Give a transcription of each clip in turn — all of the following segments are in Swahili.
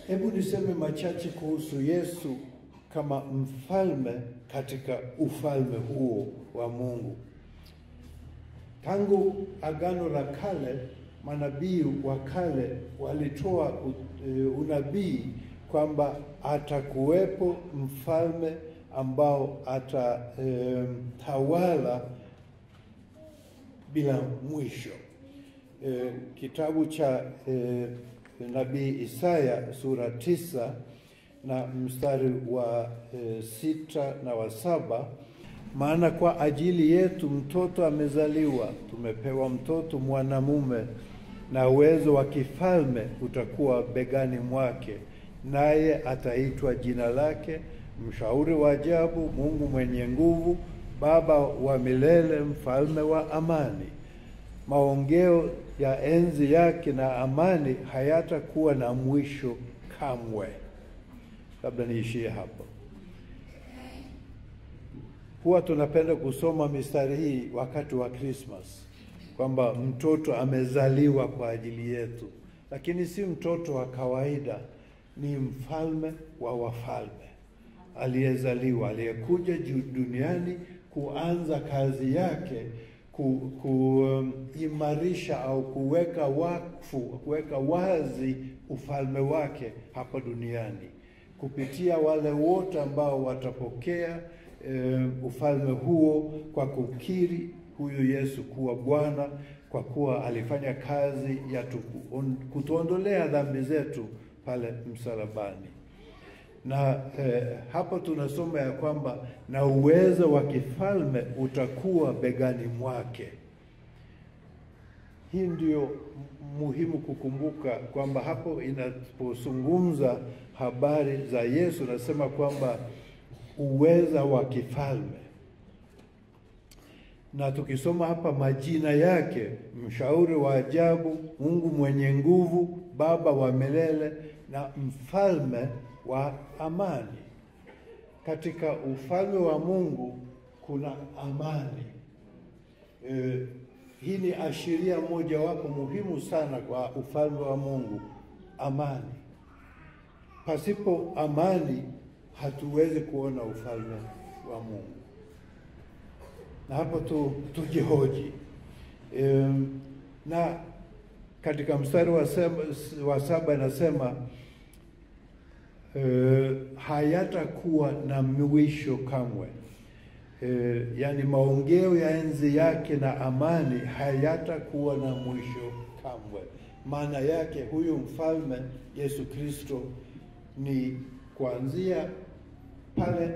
Hebu niseme machache kuhusu Yesu kama mfalme katika ufalme huo wa Mungu. Tangu Agano la Kale, manabii wa kale walitoa unabii kwamba atakuwepo mfalme ambao atatawala bila mwisho. Kitabu cha nabii Isaya sura 9 na mstari wa 6 na wa 7, maana kwa ajili yetu mtoto amezaliwa, tumepewa mtoto mwanamume, na uwezo wa kifalme utakuwa begani mwake, naye ataitwa jina lake Mshauri wa Ajabu, Mungu Mwenye Nguvu, Baba wa Milele, Mfalme wa Amani. Maongeo ya enzi yake na amani hayatakuwa na mwisho kamwe. Labda niishie hapo. Huwa tunapenda kusoma mistari hii wakati wa Christmas, kwamba mtoto amezaliwa kwa ajili yetu, lakini si mtoto wa kawaida, ni mfalme wa wafalme aliyezaliwa, aliyekuja duniani kuanza kazi yake, kuimarisha au kuweka wakfu, kuweka wazi ufalme wake hapa duniani kupitia wale wote ambao watapokea ufalme huo kwa kukiri huyu Yesu kuwa Bwana, kwa kuwa alifanya kazi ya kutuondolea dhambi zetu pale msalabani. Na hapo tunasoma ya kwamba na uwezo wa kifalme utakuwa begani mwake. Hii ndio muhimu kukumbuka kwamba hapo inapozungumza habari za Yesu nasema kwamba uweza wa kifalme. Na tukisoma hapa majina yake, Mshauri wa Ajabu, Mungu Mwenye Nguvu, Baba wa Milele na Mfalme wa Amani. Katika ufalme wa Mungu kuna amani. Hii ni ashiria mojawapo muhimu sana kwa ufalme wa Mungu, amani. Pasipo amani hatuwezi kuona ufalme wa Mungu. Na hapo tujihoji. Na katika mstari wa 7 inasema hayatakuwa na mwisho kamwe. Yani maongeo ya enzi yake na amani hayatakuwa na mwisho kamwe. Maana yake huyu mfalme Yesu Kristo ni kuanzia pale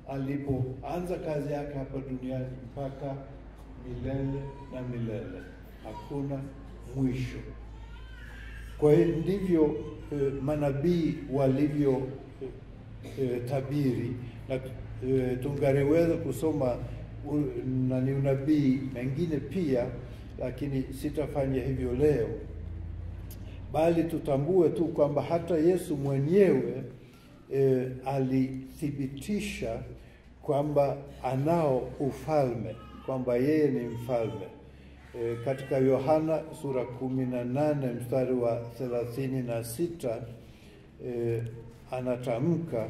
alipoanza kazi yake hapa duniani mpaka milele na milele, hakuna mwisho. Kwa hiyo ndivyo manabii walivyo tabiri, na tungaliweza kusoma na ni unabii mengine pia, lakini sitafanya hivyo leo, bali tutambue tu kwamba hata Yesu mwenyewe alithibitisha kwamba anao ufalme, kwamba yeye ni mfalme. Katika Yohana sura 18 mstari wa 36 anatamka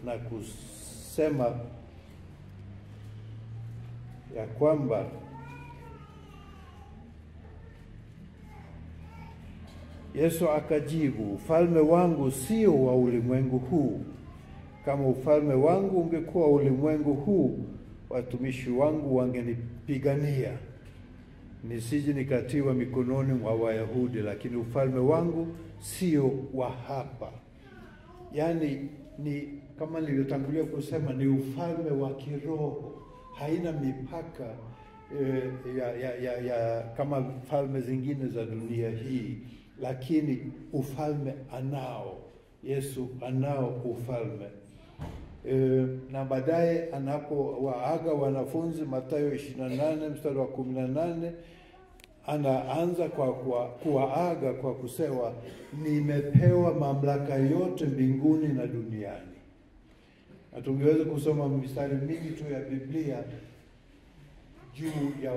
na kusema ya kwamba Yesu akajibu, ufalme wangu sio wa ulimwengu huu. Kama ufalme wangu ungekuwa ulimwengu huu, watumishi wangu wangenipigania nisije nikatiwa mikononi mwa Wayahudi, lakini ufalme wangu sio wa hapa. Yani ni kama nilivyotangulia kusema, ni ufalme wa kiroho, haina mipaka ya kama falme zingine za dunia hii, lakini ufalme anao Yesu, anao ufalme. Na baadaye anapowaaga wanafunzi Mathayo 28 mstari wa 18, anaanza kwa kuwaaga kwa kusema nimepewa mamlaka yote mbinguni na duniani. Na tungeweza kusoma mistari mingi tu ya Biblia juu ya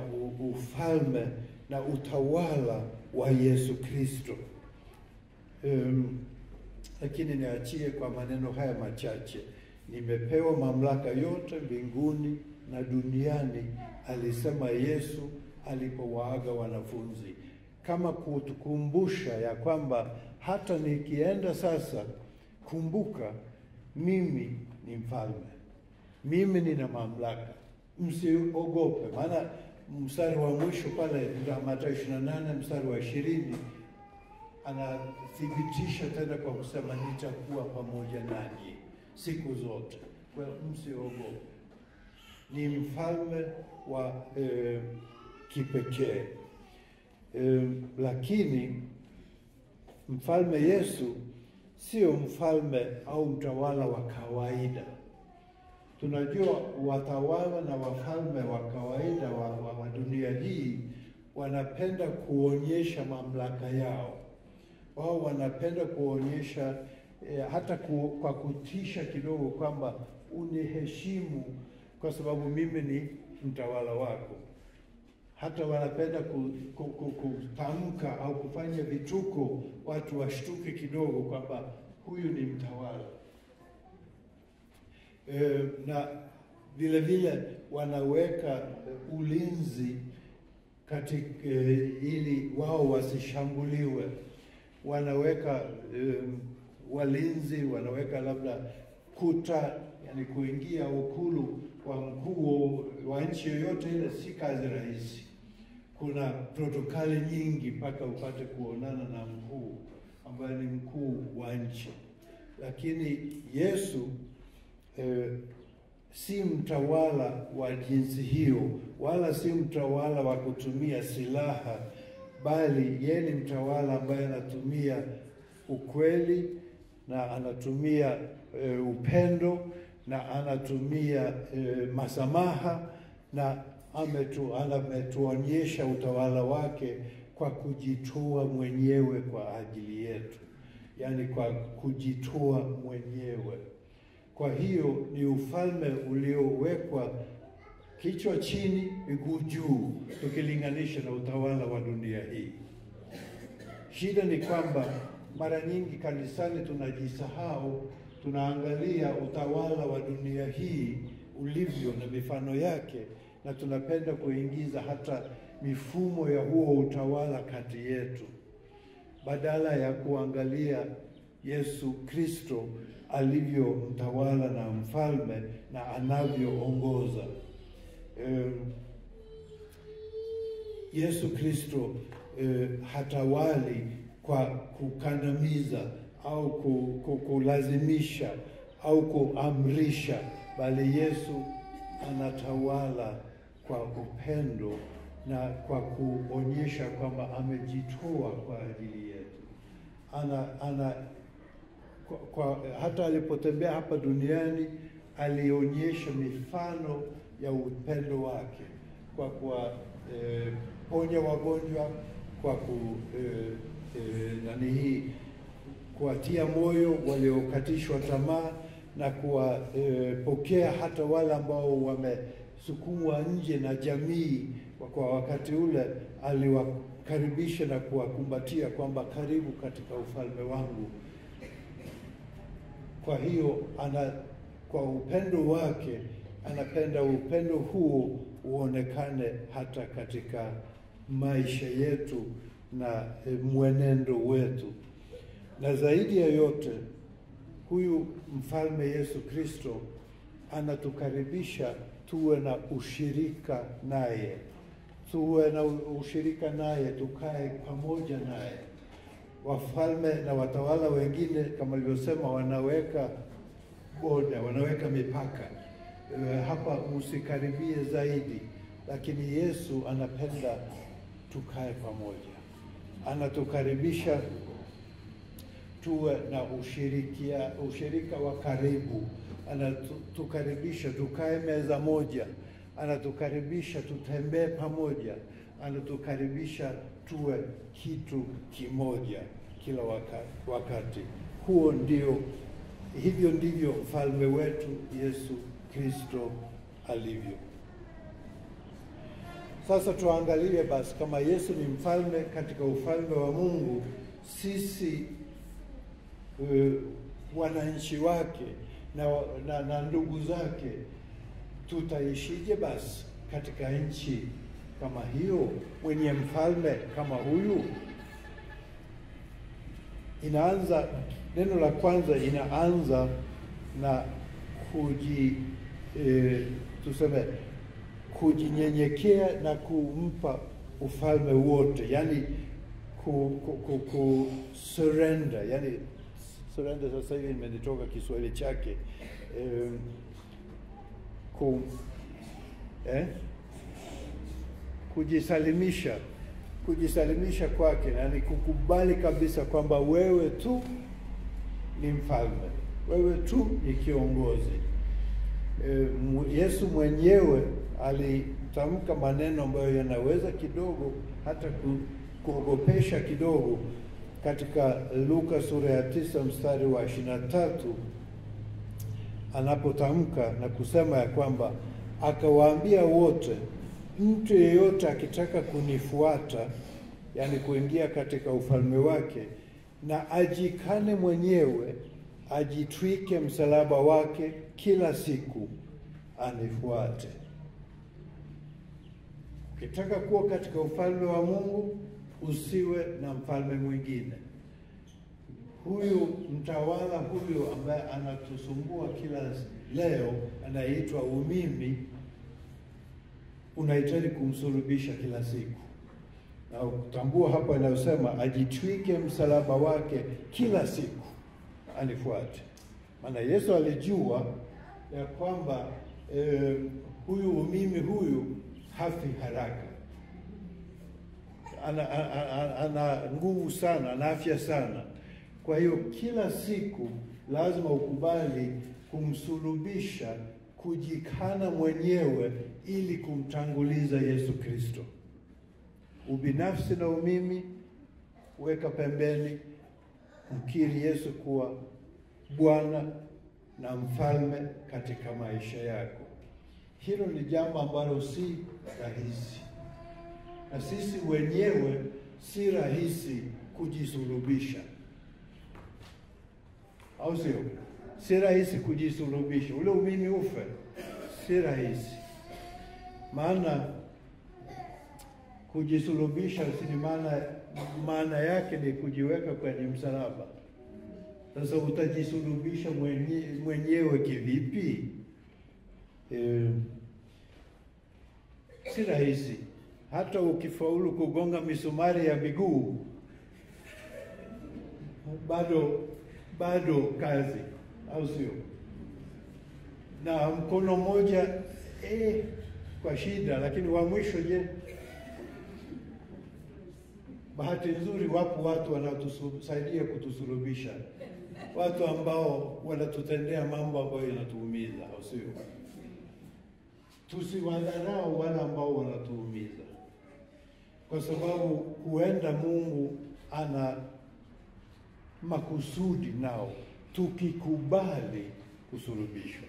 ufalme na utawala wa Yesu Kristo. Lakini niachie kwa maneno haya machache. Nimepewa mamlaka yote mbinguni na duniani, alisema Yesu alipowaaga wanafunzi, kama kutukumbusha ya kwamba hata nikienda sasa, kumbuka mimi ni mfalme, mimi nina mamlaka, msiogope. Maana mstari wa mwisho pale Mathayo 28 mstari wa 20 anathibitisha tena kwa kusema nitakuwa pamoja nanyi siku zote. Kwa hiyo msiogope. Ni mfalme wa kipekee. Lakini mfalme Yesu sio mfalme au mtawala wa kawaida. Tunajua watawala na wafalme wa kawaida wa dunia hii wanapenda kuonyesha mamlaka yao. Wao wanapenda kuonyesha hata kwa kutisha kidogo kwamba uniheshimu kwa sababu mimi ni mtawala wako. Hata wanapenda kutamka au kufanya vituko, watu washtuke kidogo kwamba huyu ni mtawala. Na vile vile wanaweka ulinzi katika ili wao wasishambuliwe. Wanaweka walinzi, wanaweka labda kuta, yani kuingia ukulu wa mkuu wa nchi yoyote ile si kazi rahisi. Kuna protokali nyingi mpaka upate kuonana na mkuu ambaye ni mkuu wa nchi. Lakini Yesu si mtawala wa jinsi hiyo, wala si mtawala wa kutumia silaha, bali yeye ni mtawala ambaye anatumia ukweli na anatumia upendo na anatumia masamaha, na ametuonyesha utawala wake kwa kujitoa mwenyewe kwa ajili yetu, yani kwa kujitoa mwenyewe. Kwa hiyo ni ufalme uliowekwa kichwa chini miguu juu, tukilinganisha na utawala wa dunia hii. Shida ni kwamba mara nyingi kanisani tunajisahau, tunaangalia utawala wa dunia hii ulivyo na mifano yake, na tunapenda kuingiza hata mifumo ya huo utawala kati yetu, badala ya kuangalia Yesu Kristo alivyo mtawala na mfalme na anavyoongoza. Yesu Kristo hatawali kwa kukandamiza au kulazimisha au kuamrisha, bali Yesu anatawala kwa upendo na kwa kuonyesha kwamba amejitoa kwa ajili yetu. Hata alipotembea hapa duniani alionyesha mifano ya upendo wake kwa kuwaponya wagonjwa, kwa kuwatia moyo waliokatishwa tamaa, na kuwapokea hata wale ambao wamesukumwa nje na jamii. Kwa wakati ule aliwakaribisha na kuwakumbatia kwamba karibu katika ufalme wangu. Kwa hiyo kwa upendo wake anapenda upendo huo uonekane hata katika maisha yetu na mwenendo wetu. Na zaidi ya yote, huyu mfalme Yesu Kristo anatukaribisha tuwe na ushirika naye. Tuwe na ushirika naye, tukae pamoja naye. Wafalme na watawala wengine kama nilivyosema wanaweka boda, wanaweka mipaka. Hapa usikaribie zaidi, lakini Yesu anapenda tukae pamoja. Anatukaribisha tuwe na ushirika wa karibu. Anatukaribisha tukae meza moja. Anatukaribisha tutembee pamoja. Anatukaribisha tuwe kitu kimoja kila wakati. Huo ndio, hivyo ndivyo mfalme wetu Yesu Kristo alivyo. Sasa tuangalie basi, kama Yesu ni mfalme katika ufalme wa Mungu, sisi wananchi wake na ndugu zake. Tutaishije basi katika nchi kama hiyo, mwenye mfalme kama huyu? Inaanza, neno la kwanza inaanza na tuseme kujinyenyekea na kumpa ufalme wote, yani ku surrender, yani surrender sasa hivi imenitoka Kiswahili chake, kujisalimisha, kujisalimisha kwake, yani kukubali kabisa kwamba wewe tu ni mfalme, wewe tu ni kiongozi. Yesu mwenyewe alitamka maneno ambayo yanaweza kidogo hata kuogopesha kidogo katika Luka sura ya 9 mstari wa 23, anapotamka na kusema ya kwamba akawaambia wote, mtu yeyote akitaka kunifuata, yani kuingia katika ufalme wake, na ajikane mwenyewe, ajitwike msalaba wake kila siku, anifuate. Ukitaka kuwa katika ufalme wa Mungu, usiwe na mfalme mwingine. Huyu mtawala huyu ambaye anatusumbua kila leo, anaitwa umimi, unahitaji kumsulubisha kila siku. Na utambua hapa inayosema ajitwike msalaba wake kila siku anifuate. Maana Yesu alijua ya kwamba huyu umimi huyu hafi haraka, ana nguvu sana, ana afya sana. Kwa hiyo kila siku lazima ukubali kumsulubisha, kujikana mwenyewe ili kumtanguliza Yesu Kristo. Ubinafsi na umimi weka pembeni, mkiri Yesu kuwa Bwana na mfalme katika maisha yako. Hilo ni jambo ambalo si rahisi, na sisi wenyewe si rahisi kujisulubisha, au sio? Si rahisi kujisulubisha, ule umimi ufe, si rahisi. Maana kujisulubisha si maana yake ni kujiweka kwenye msalaba. Sasa utajisulubisha mwenyewe kivipi? Si rahisi. Hata ukifaulu kugonga misumari ya miguu, bado kazi, au sio? Na mkono mmoja kwa shida, lakini wa mwisho je? Bahati nzuri wapo watu wanaotusaidia kutusulubisha, watu ambao wanatutendea mambo ambayo yanatuumiza, au sio? Tusiwadharau wale ambao wanatuumiza, kwa sababu huenda Mungu ana makusudi nao tukikubali kusulubishwa.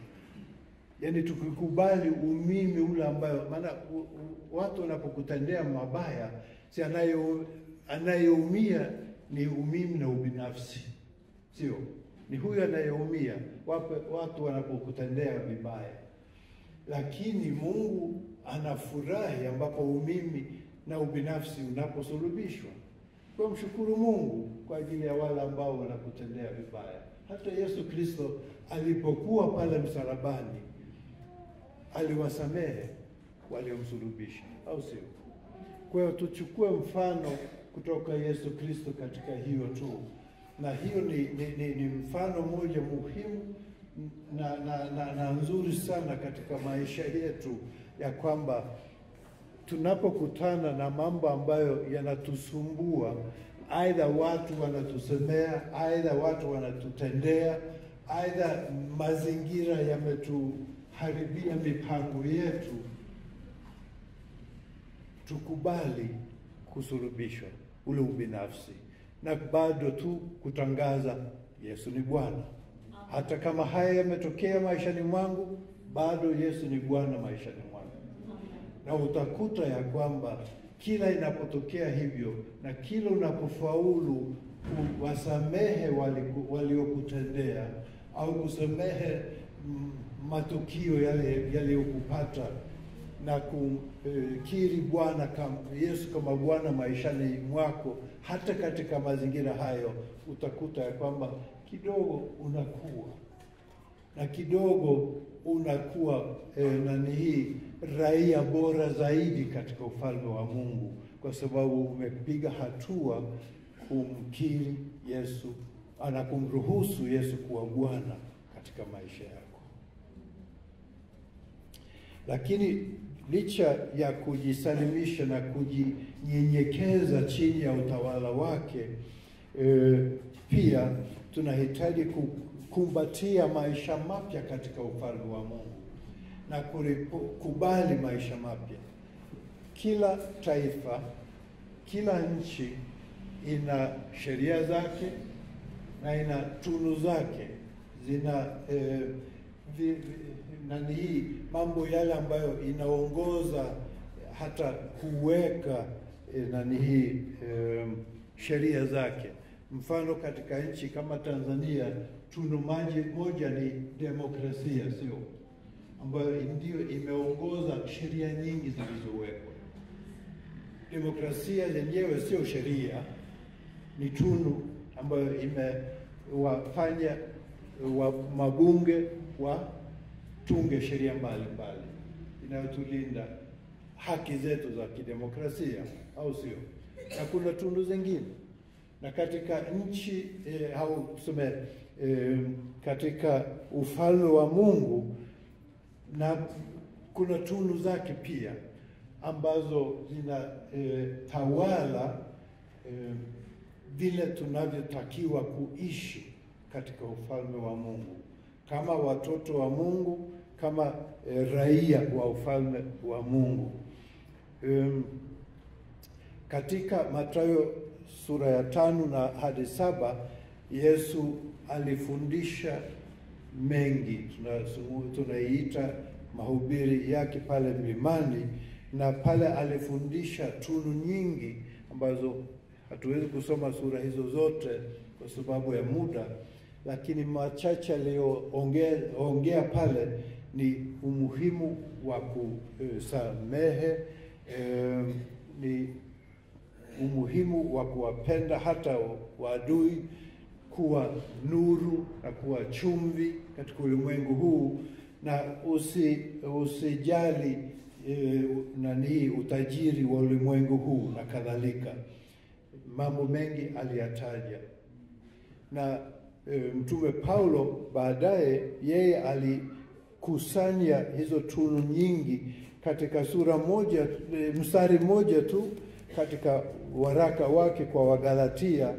Yani tukikubali umimi ule ambayo, maana watu wanapokutendea mabaya, si anayeumia ni umimi na ubinafsi, sio? Ni huyu anayeumia watu wanapokutendea vibaya. Lakini Mungu anafurahi ambapo umimi na ubinafsi unaposulubishwa. Kwa mshukuru Mungu kwa ajili ya wale ambao wanakutendea vibaya. Hata Yesu Kristo alipokuwa pale msalabani aliwasamehe waliomsulubisha, au sio? Kwa hiyo tuchukue mfano kutoka Yesu Kristo katika hiyo tu. Na hiyo ni mfano mmoja muhimu na nzuri sana katika maisha yetu, ya kwamba tunapokutana na mambo ambayo yanatusumbua, aidha watu wanatusemea, aidha watu wanatutendea, aidha mazingira yametuharibia mipango yetu, tukubali kusulubishwa ule ubinafsi na bado tu kutangaza Yesu ni Bwana. Hata kama haya yametokea maishani mwangu, bado Yesu ni Bwana maishani mwangu. Na utakuta ya kwamba kila inapotokea hivyo na kila unapofaulu kuwasamehe waliokutendea au kusamehe matukio yale yaliyokupata na kumkiri Bwana kama Yesu kama Bwana maishani mwako, hata katika mazingira hayo utakuta ya kwamba kidogo unakuwa na kidogo unakuwa nani hii raia bora zaidi katika ufalme wa Mungu, kwa sababu umepiga hatua kumkiri Yesu na kumruhusu Yesu kuwa Bwana katika maisha yako. Lakini licha ya kujisalimisha na kujinyenyekeza chini ya utawala wake, pia tunahitaji kukumbatia maisha mapya katika ufalme wa Mungu na kukubali maisha mapya. Kila taifa, kila nchi ina sheria zake na ina tunu zake, zina nani hii mambo yale ambayo inaongoza hata kuweka nani hii sheria zake. Mfano, katika nchi kama Tanzania tunu moja ni demokrasia, sio, ambayo ndio imeongoza sheria nyingi zilizowekwa. Demokrasia yenyewe sio sheria, ni tunu ambayo imewafanya wa mabunge watunge sheria mbalimbali inayotulinda haki zetu za kidemokrasia, au sio? Na kuna tunu zingine. Na katika nchi au tuseme katika ufalme wa Mungu na kuna tunu zake pia ambazo zinatawala vile tunavyotakiwa kuishi katika ufalme wa Mungu kama watoto wa Mungu, kama raia wa ufalme wa Mungu. Katika Mathayo sura ya 5 na hadi 7, Yesu alifundisha mengi, tunaiita mahubiri yake pale mlimani, na pale alifundisha tunu nyingi ambazo hatuwezi kusoma sura hizo zote kwa sababu ya muda, lakini machache aliyoongea pale ni umuhimu wa kusamehe, ni umuhimu wa kuwapenda hata waadui, kuwa nuru na kuwa chumvi katika ulimwengu huu, na usijali nani utajiri wa ulimwengu huu na kadhalika. Mambo mengi aliyataja. Na Mtume Paulo baadaye yeye alikusanya hizo tunu nyingi katika sura moja, mstari moja tu katika waraka wake kwa Wagalatia,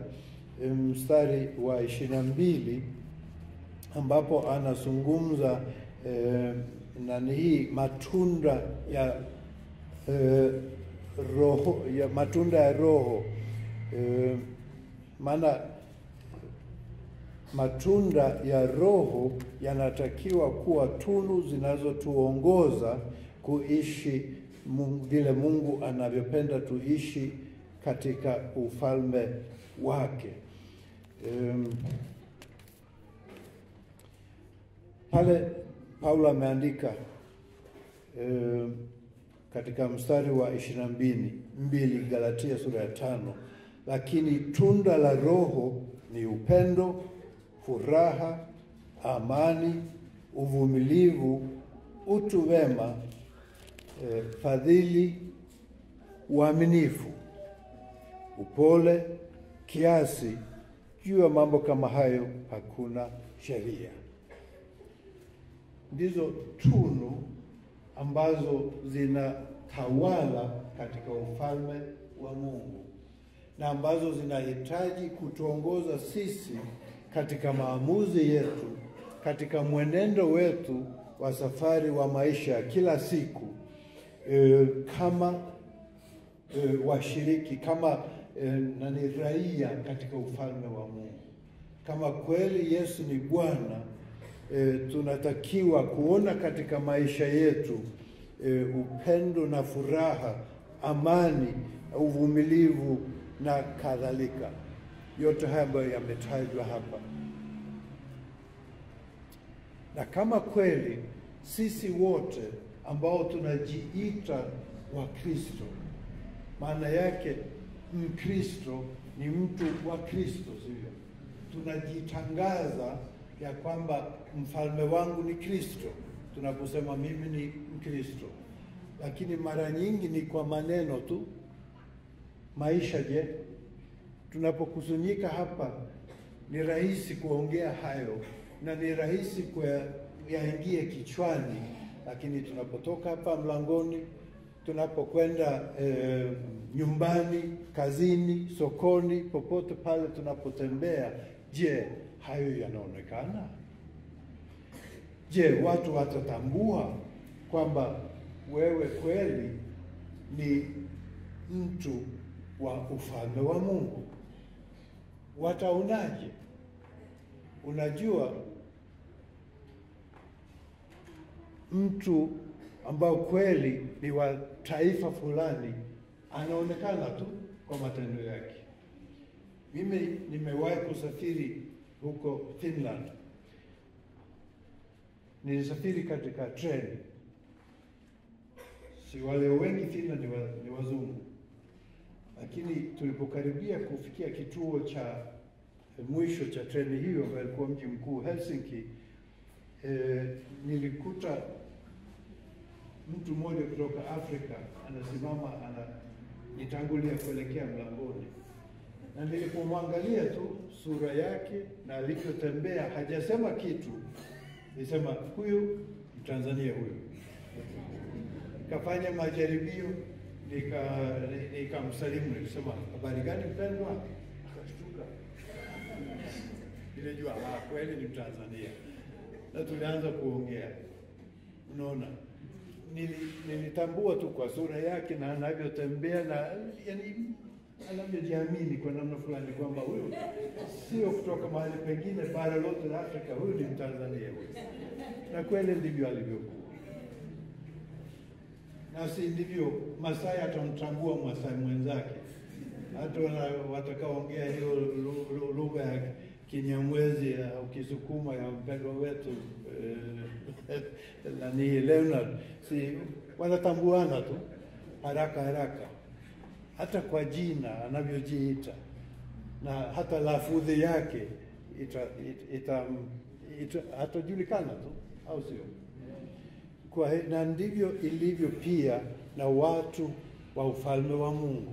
mstari wa 22, ambapo anazungumza nani hii matunda ya roho, ya matunda ya roho. Maana matunda ya roho yanatakiwa kuwa tunu zinazotuongoza kuishi vile Mungu anavyopenda tuishi katika ufalme wake. Pale Paulo ameandika katika mstari wa 22 Galatia sura ya 5, lakini tunda la roho ni upendo, furaha, amani, uvumilivu, utu wema, fadhili, uaminifu, upole, kiasi. Juu ya mambo kama hayo hakuna sheria. Ndizo tunu ambazo zinatawala katika ufalme wa Mungu na ambazo zinahitaji kutuongoza sisi katika maamuzi yetu, katika mwenendo wetu wa safari wa maisha kila siku, kama washiriki, kama nani raia katika ufalme wa Mungu. Kama kweli Yesu ni Bwana, tunatakiwa kuona katika maisha yetu upendo na furaha, amani, uvumilivu na kadhalika. Yote haya ambayo yametajwa hapa. Na kama kweli sisi wote ambao tunajiita Wakristo, maana yake Mkristo ni mtu wa Kristo, sivyo? Tunajitangaza ya kwamba mfalme wangu ni Kristo tunaposema mimi ni Mkristo, lakini mara nyingi ni kwa maneno tu. Maisha je? Tunapokusanyika hapa ni rahisi kuongea hayo na ni rahisi kuyaingie kichwani, lakini tunapotoka hapa mlangoni, tunapokwenda nyumbani, kazini, sokoni, popote pale tunapotembea, je, hayo yanaonekana? Je, watu watatambua kwamba wewe kweli ni mtu wa ufalme wa Mungu? Wataonaje? Unajua, mtu ambao kweli ni wa taifa fulani anaonekana tu kwa matendo yake. Mimi nimewahi kusafiri huko Finland. Nilisafiri katika treni. Si wale wengi Finland ni wazungu. Lakini tulipokaribia kufikia kituo cha mwisho cha treni hiyo, ambayo ilikuwa mji mkuu Helsinki, nilikuta mtu mmoja kutoka Afrika anasimama, ananitangulia kuelekea mlangoni. Na nilipomwangalia tu sura yake na alivyotembea, hajasema kitu, nilisema huyu Mtanzania huyu. Kafanya majaribio, nikamsalimu, nilisema habari gani mpendwa? Akashtuka. Nilijua kweli ni Mtanzania. Na tulianza kuongea. Unaona, nilitambua tu kwa sura yake na anavyotembea na yani anavyojiamini kwa namna fulani kwamba huyu sio kutoka mahali pengine bara lote la Afrika, huyu ni Mtanzania huyu. Na kweli ndivyo alivyokuwa. Na si ndivyo Masai atamtambua Masai mwenzake. Hata watakaoongea hiyo lugha ya Kinyamwezi au Kisukuma ya mpendwa wetu nani Leonard, si wanatambuana tu haraka haraka, hata kwa jina anavyojiita na hata lafudhi yake hatajulikana tu, au sio? Na ndivyo ilivyo pia na watu wa ufalme wa Mungu.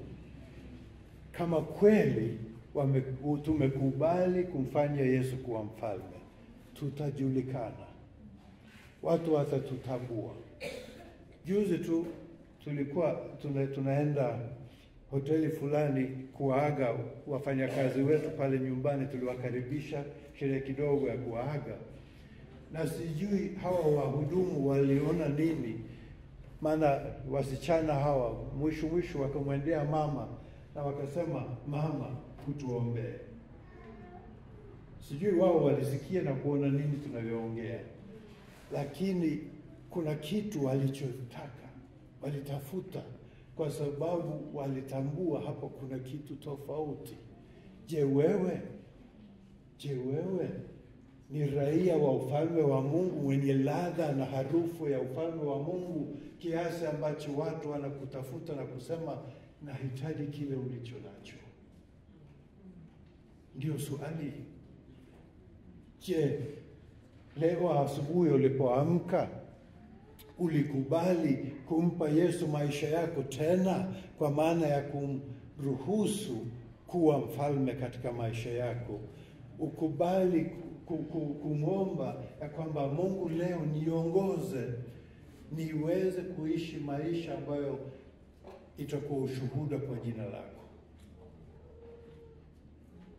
Kama kweli tumekubali kumfanya Yesu kuwa mfalme, tutajulikana, watu watatutambua. Juzi tu tulikuwa tunaenda hoteli fulani kuwaaga wafanyakazi wetu pale nyumbani, tuliwakaribisha sherehe kidogo ya kuwaaga. Na sijui hawa wahudumu waliona nini, maana wasichana hawa mwisho mwisho wakamwendea mama na wakasema, mama kutuombee. Sijui wao walisikia na kuona nini tunavyoongea, lakini kuna kitu walichotaka, walitafuta, kwa sababu walitambua hapo kuna kitu tofauti. Je, wewe ni raia wa ufalme wa Mungu mwenye ladha na harufu ya ufalme wa Mungu kiasi ambacho watu wanakutafuta na kusema nahitaji kile ulicho nacho? Ndio swali. Je, leo asubuhi ulipoamka ulikubali kumpa Yesu maisha yako tena, kwa maana ya kumruhusu kuwa mfalme katika maisha yako? Ukubali kumwomba ya kwamba Mungu leo niongoze niweze kuishi maisha ambayo itakuwa ushuhuda kwa jina lako.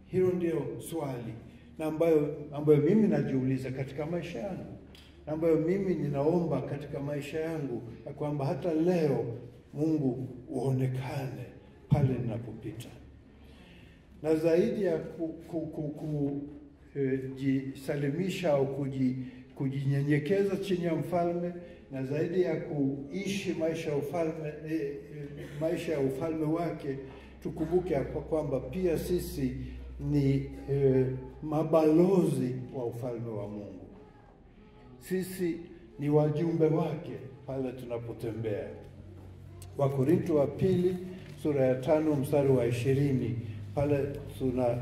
Hilo ndio swali na ambayo mimi najiuliza katika maisha yangu, na ambayo mimi ninaomba katika maisha yangu, ya kwamba hata leo Mungu uonekane pale ninapopita. Na zaidi ya kujisalimisha au kujinyenyekeza chini ya mfalme, na zaidi ya kuishi maisha ya ufalme, maisha ya ufalme wake, tukumbuke kwamba pia sisi ni mabalozi wa ufalme wa Mungu. Sisi ni wajumbe wake pale tunapotembea. Wakorintho wa pili sura ya 5 mstari wa 20, pale tuna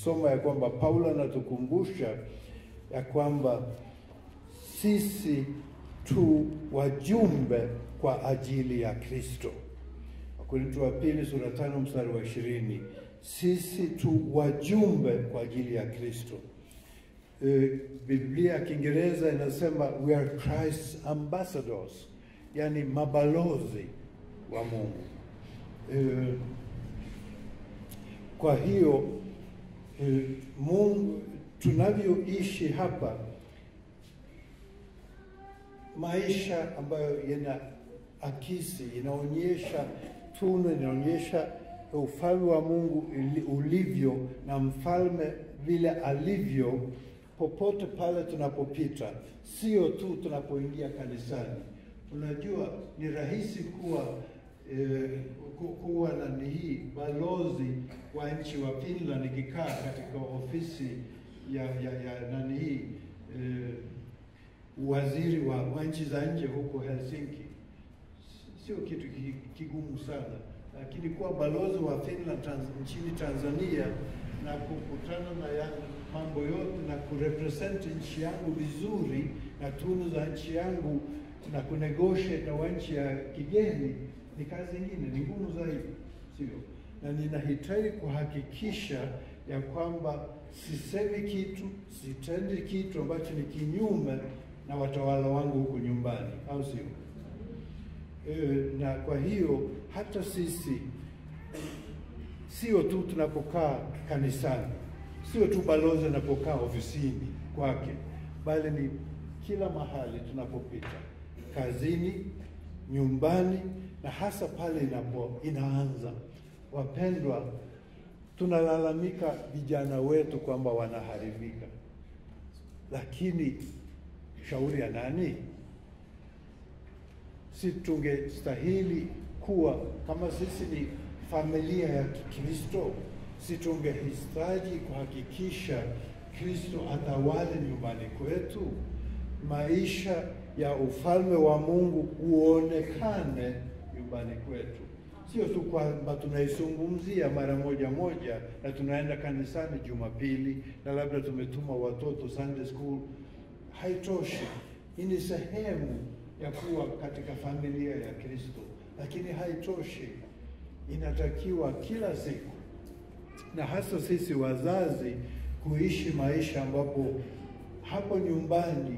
soma ya kwamba Paulo anatukumbusha ya kwamba sisi tu wajumbe kwa ajili ya Kristo. Wakorintho wa pili sura 5 mstari wa 20, sisi tu wajumbe kwa ajili ya Kristo. Biblia ya Kiingereza inasema we are Christ's ambassadors, yani mabalozi wa Mungu. Kwa hiyo Mungu, tunavyoishi hapa, maisha ambayo yana akisi, inaonyesha tunu, inaonyesha ufalme wa Mungu ulivyo na mfalme vile alivyo popote pale tunapopita, sio tu tunapoingia kanisani. Unajua ni rahisi kuwa kuwa nani hii balozi wa nchi wa Finland ikikaa katika ofisi ya nani hii waziri wa nchi za nje huko Helsinki. Sio kitu kigumu sana, lakini kuwa balozi wa Finland nchini Tanzania na kukutana na mambo yote na kurepresent nchi yangu vizuri na tunu za nchi yangu na kunegotiate na nchi ya kigeni ni kazi nyingine, ni ngumu zaidi, sio? Na ninahitaji kuhakikisha ya kwamba sisemi kitu, sitendi kitu ambacho ni kinyume na watawala wangu huko nyumbani, au sio? Na kwa hiyo hata sisi sio tu tunapokaa kanisani, sio tu balozi anapokaa ofisini kwake, bali ni kila mahali tunapopita, kazini, nyumbani, na hasa pale inaanza. Wapendwa, tunalalamika vijana wetu kwamba wanaharibika, lakini shauri ya nani? Si tungestahili kuwa kama sisi ni familia ya Kikristo, si tungehitaji kuhakikisha Kristo atawale nyumbani kwetu, maisha ya ufalme wa Mungu uonekane nyumbani kwetu. Sio tu kwamba tunaizungumzia mara moja moja na tunaenda kanisani Jumapili na labda tumetuma watoto Sunday school. Haitoshi. Hii ni sehemu ya kuwa katika familia ya Kristo, lakini haitoshi. Inatakiwa kila siku, na hasa sisi wazazi, kuishi maisha ambapo hapo nyumbani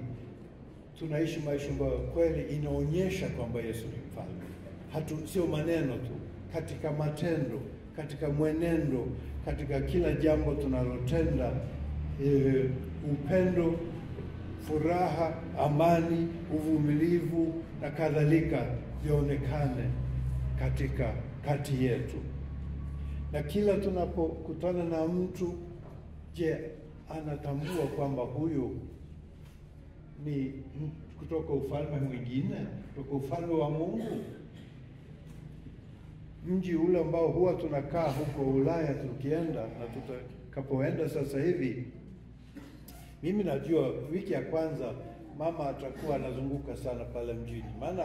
tunaishi maisha ambayo kweli inaonyesha kwamba Yesu ni mfalme. Sio maneno tu, katika matendo, katika mwenendo, katika kila jambo tunalotenda, upendo, furaha, amani, uvumilivu na kadhalika vionekane katika kati yetu. Na kila tunapokutana na mtu, je, anatambua kwamba huyu ni kutoka ufalme mwingine, kutoka ufalme wa Mungu? Mji ule ambao huwa tunakaa huko Ulaya tukienda na tutakapoenda sasa hivi, mimi najua wiki ya kwanza mama atakuwa anazunguka sana pale mjini, maana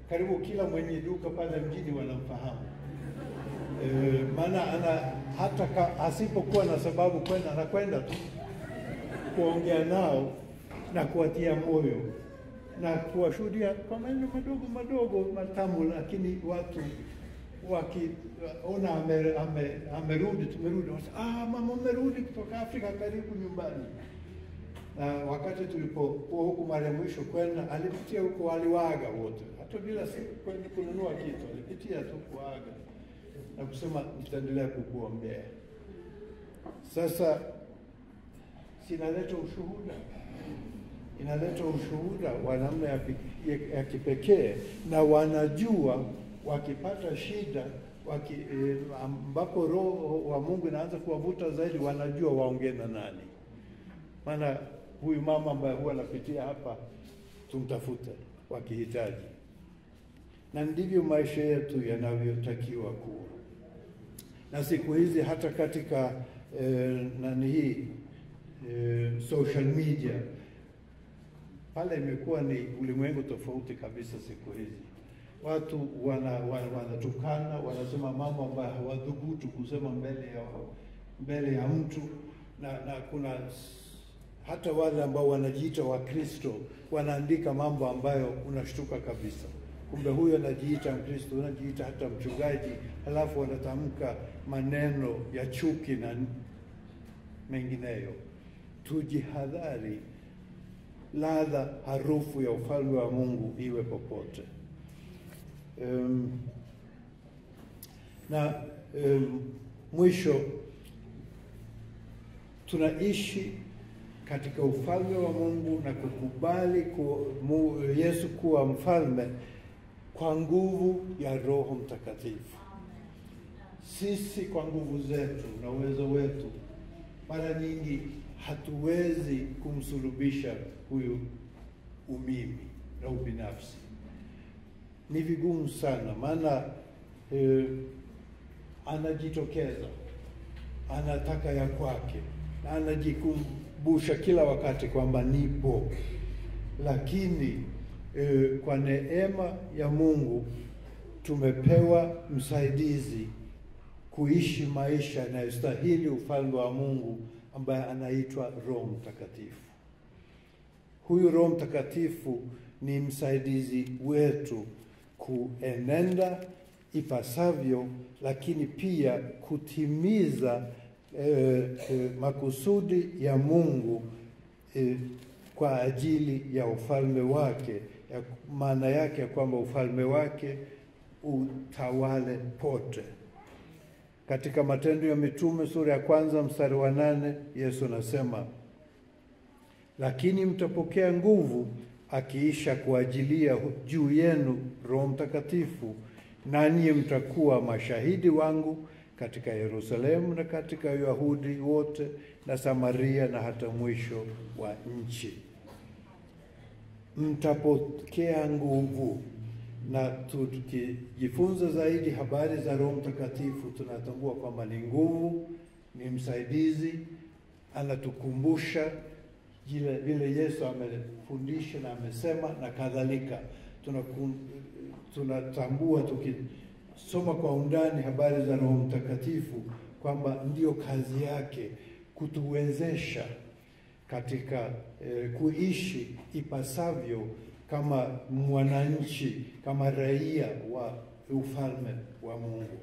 karibu kila mwenye duka pale mjini wanamfahamu. Maana ana hata asipokuwa na sababu kwenda, anakwenda tu kuongea nao na kuwatia moyo na kuwashuhudia kwa maneno madogo madogo matamu, lakini watu wakiona amerudi, tumerudi, wanasema, ah, mama amerudi kutoka Afrika, karibu nyumbani. Na wakati tulipokuwa huku mara ya mwisho kwenda, alipitia huko, aliwaaga wote, hata bila kwenda kununua kitu, alipitia tu kuaga na kusema nitaendelea kukuombea. Sasa sinaleta ushuhuda, inaleta ushuhuda wa namna ya kipekee, na wanajua wakipata shida, ambapo Roho wa Mungu inaanza kuwavuta zaidi, wanajua waongee na nani. Maana huyu mama ambaye huwa anapitia hapa, tumtafute wakihitaji. Na ndivyo maisha yetu yanavyotakiwa kuwa. Na siku hizi hata katika nani hii social media pale imekuwa ni ulimwengu tofauti kabisa siku hizi. Watu wanatukana, wanasema mambo ambayo hawadhubutu kusema mbele ya mtu, na kuna hata wale ambao wanajiita Wakristo wanaandika mambo ambayo unashtuka kabisa. Kumbe huyo anajiita Mkristo, anajiita hata mchungaji, halafu wanatamka maneno ya chuki na mengineyo. Tujihadhari, ladha, harufu ya ufalme wa Mungu iwe popote. Na mwisho, tunaishi katika ufalme wa Mungu na kukubali Yesu kuwa mfalme kwa nguvu ya Roho Mtakatifu. Sisi kwa nguvu zetu na uwezo wetu mara nyingi hatuwezi kumsulubisha huyu umimi na ubinafsi. Ni vigumu sana, maana anajitokeza, anataka ya kwake, na anajikumbusha kila wakati kwamba nipo. Lakini kwa neema ya Mungu tumepewa msaidizi kuishi maisha yanayostahili ufalme wa Mungu, ambaye anaitwa Roho Mtakatifu. Huyu Roho Mtakatifu ni msaidizi wetu kuenenda ipasavyo, lakini pia kutimiza makusudi ya Mungu kwa ajili ya ufalme wake, maana yake kwamba ufalme wake utawale pote. Katika Matendo ya Mitume sura ya 1 mstari wa 8, Yesu anasema, lakini mtapokea nguvu akiisha kuajilia juu yenu Roho Mtakatifu, nanyi mtakuwa mashahidi wangu katika Yerusalemu na katika Yahudi wote na Samaria na hata mwisho wa nchi. Mtapokea nguvu. Na tukijifunza zaidi habari za Roho Mtakatifu tunatambua kwamba ni nguvu, ni msaidizi, anatukumbusha vile Yesu amefundisha na amesema na kadhalika. Tunatambua tukisoma kwa undani habari za Roho Mtakatifu kwamba ndio kazi yake kutuwezesha katika kuishi ipasavyo kama mwananchi, kama raia wa ufalme wa Mungu.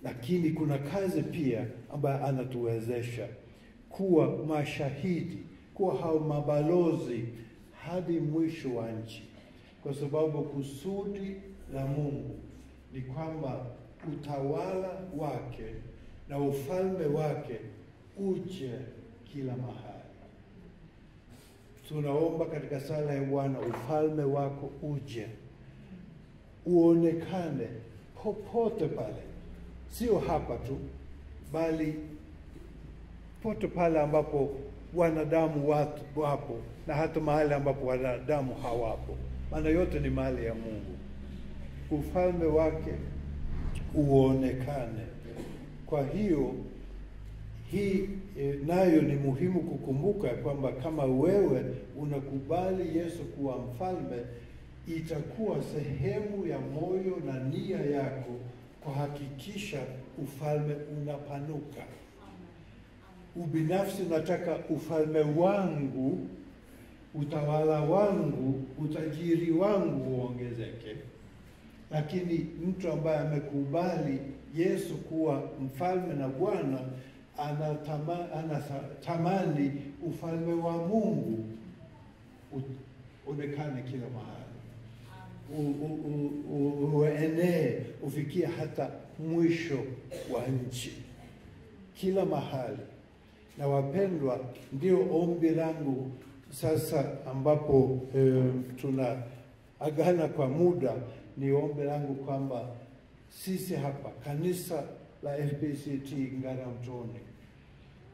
Lakini kuna kazi pia ambayo anatuwezesha kuwa mashahidi, kuwa hao mabalozi hadi mwisho wa nchi. Kwa sababu kusudi la Mungu ni kwamba utawala wake na ufalme wake uje kila mahali. Tunaomba katika sala ya Bwana, ufalme wako uje, uonekane popote pale, sio hapa tu, bali popote pale ambapo wanadamu watu wapo, na hata mahali ambapo wanadamu hawapo, maana yote ni mali ya Mungu. Ufalme wake uonekane. Kwa hiyo hii nayo ni muhimu kukumbuka kwamba kama wewe unakubali Yesu kuwa mfalme, itakuwa sehemu ya moyo na nia yako kuhakikisha ufalme unapanuka. Ubinafsi unataka ufalme wangu, utawala wangu, utajiri wangu uongezeke. Lakini mtu ambaye amekubali Yesu kuwa mfalme na Bwana anatamani ufalme wa Mungu uonekane kila mahali, uenee, ufikie hata mwisho wa nchi, kila mahali. Na wapendwa, ndio ombi langu sasa ambapo tunaagana kwa muda, ni ombi langu kwamba sisi hapa kanisa la FPCT Ngaramtoni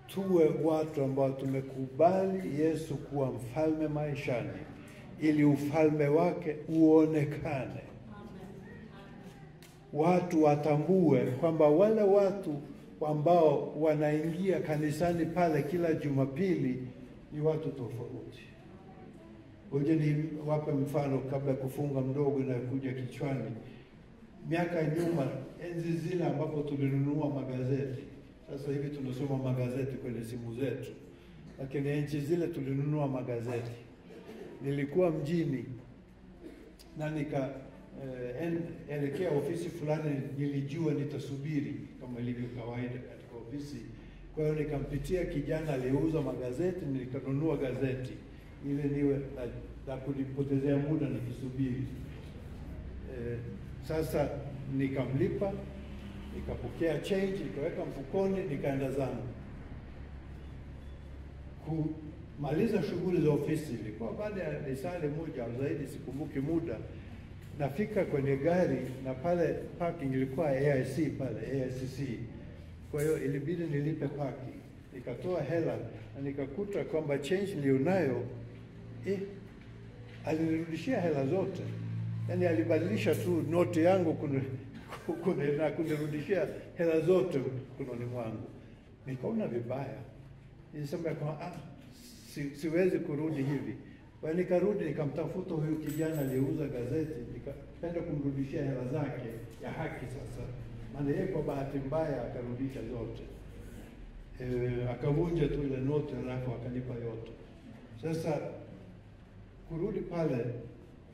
tuwe watu ambao tumekubali Yesu kuwa mfalme maishani, ili ufalme wake uonekane. watu watambue kwamba wale watu ambao wanaingia kanisani pale kila Jumapili ni watu tofauti. Ngoja niwape mfano kabla kufunga mdogo na kuja kichwani. Miaka nyuma, enzi zile ambapo tulinunua magazeti. Sasa hivi tunasoma magazeti kwenye simu zetu, lakini enzi zile tulinunua magazeti. Nilikuwa mjini na nika elekea ofisi fulani, nilijua nitasubiri kama ilivyo kawaida katika ofisi. Kwa hiyo nikampitia kijana aliyeuza magazeti, nikanunua gazeti ili niwe na kunipotezea muda nikisubiri. Sasa nikamlipa, nikapokea change, nikaweka mfukoni, nikaenda zangu. Kumaliza shughuli za ofisi ilikuwa baada ya lisali moja au zaidi, sikumbuki muda. Nafika kwenye gari na pale parking ilikuwa AIC pale, AICC. Kwa hiyo ilibidi nilipe parking. Nikatoa hela na nikakuta kwamba change nilionayo, alinirudishia hela zote. Yaani alibadilisha tu noti yangu na kunirudishia hela zote mkononi mwangu. Nikaona vibaya. Nilisema kwamba siwezi kurudi hivi. Kwa nikarudi nikamtafuta huyu kijana aliyeuza gazeti, nikapenda kumrudishia hela zake ya haki sasa. Maana yeye kwa bahati mbaya akarudisha zote. Akavunja tu ile noti alafu akanipa yote. Sasa kurudi pale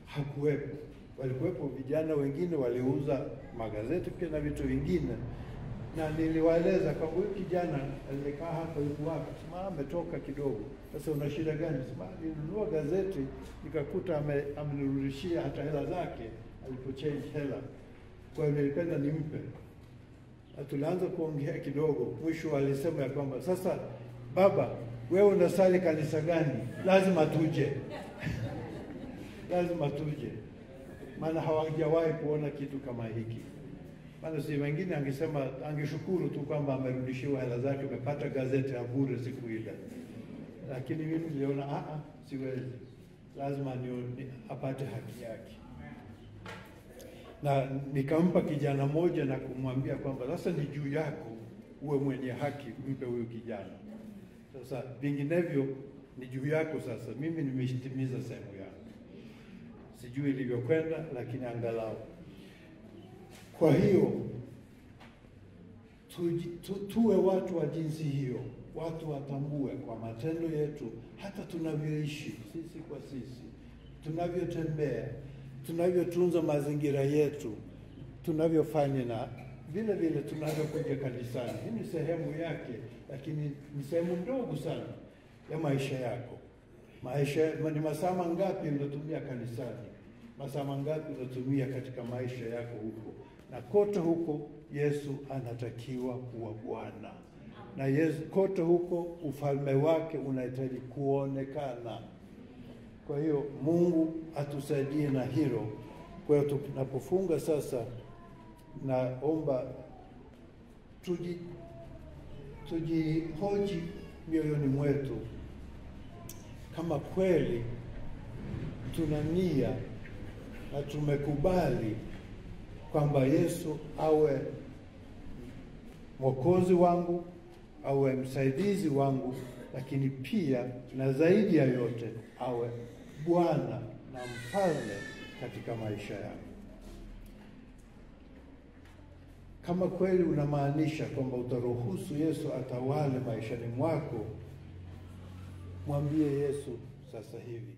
hakuwepo. Walikuwepo vijana wengine waliuza magazeti pia na vitu vingine, na niliwaeleza kwamba huyu kijana aliyekaa hapa yuko wapi? Sema ametoka kidogo. Sasa una shida gani? Sema nilinunua gazeti nikakuta amenirudishia hata hela zake alipochange hela. Kwa hiyo nilipenda nimpe. Na tulianza kuongea kidogo. Mwisho alisema ya kwamba sasa baba, wewe unasali kanisa gani? Lazima tuje. Lazima tuje. Maana hawajawahi kuona kitu kama hiki. Maana si wengine angesema, angeshukuru tu kwamba amerudishiwa hela zake, amepata gazeti ya bure siku ile. Lakini mimi niliona siwezi. Lazima apate haki yake. Na nikampa kijana moja na kumwambia kwamba sasa ni juu yako uwe mwenye haki, mpe huyu kijana. Sasa vinginevyo ni juu yako sasa, mimi nimetimiza sehemu yangu. Sijui ilivyokwenda, lakini angalau. Kwa hiyo tuwe watu wa jinsi hiyo, watu watambue kwa matendo yetu, hata tunavyoishi sisi kwa sisi, tunavyotembea, tunavyotunza mazingira yetu, tunavyofanya na vile vile tunavyokuja kanisani. Hii ni sehemu yake, lakini ni sehemu ndogo sana ya maisha yako. Maisha ni masaa mangapi unatumia kanisani? Masaa mangapi unatumia katika maisha yako huko? Na kote huko Yesu anatakiwa kuwa Bwana. Na Yesu kote huko ufalme wake unahitaji kuonekana. Kwa hiyo Mungu atusaidie na hilo. Kwa hiyo tunapofunga sasa, naomba tujihoji mioyoni mwetu kama kweli tuna nia na tumekubali kwamba Yesu awe Mwokozi wangu, awe msaidizi wangu, lakini pia na zaidi ya yote awe Bwana na mfalme katika maisha yangu. Kama kweli unamaanisha kwamba utaruhusu Yesu atawale maishani mwako, mwambie Yesu sasa hivi.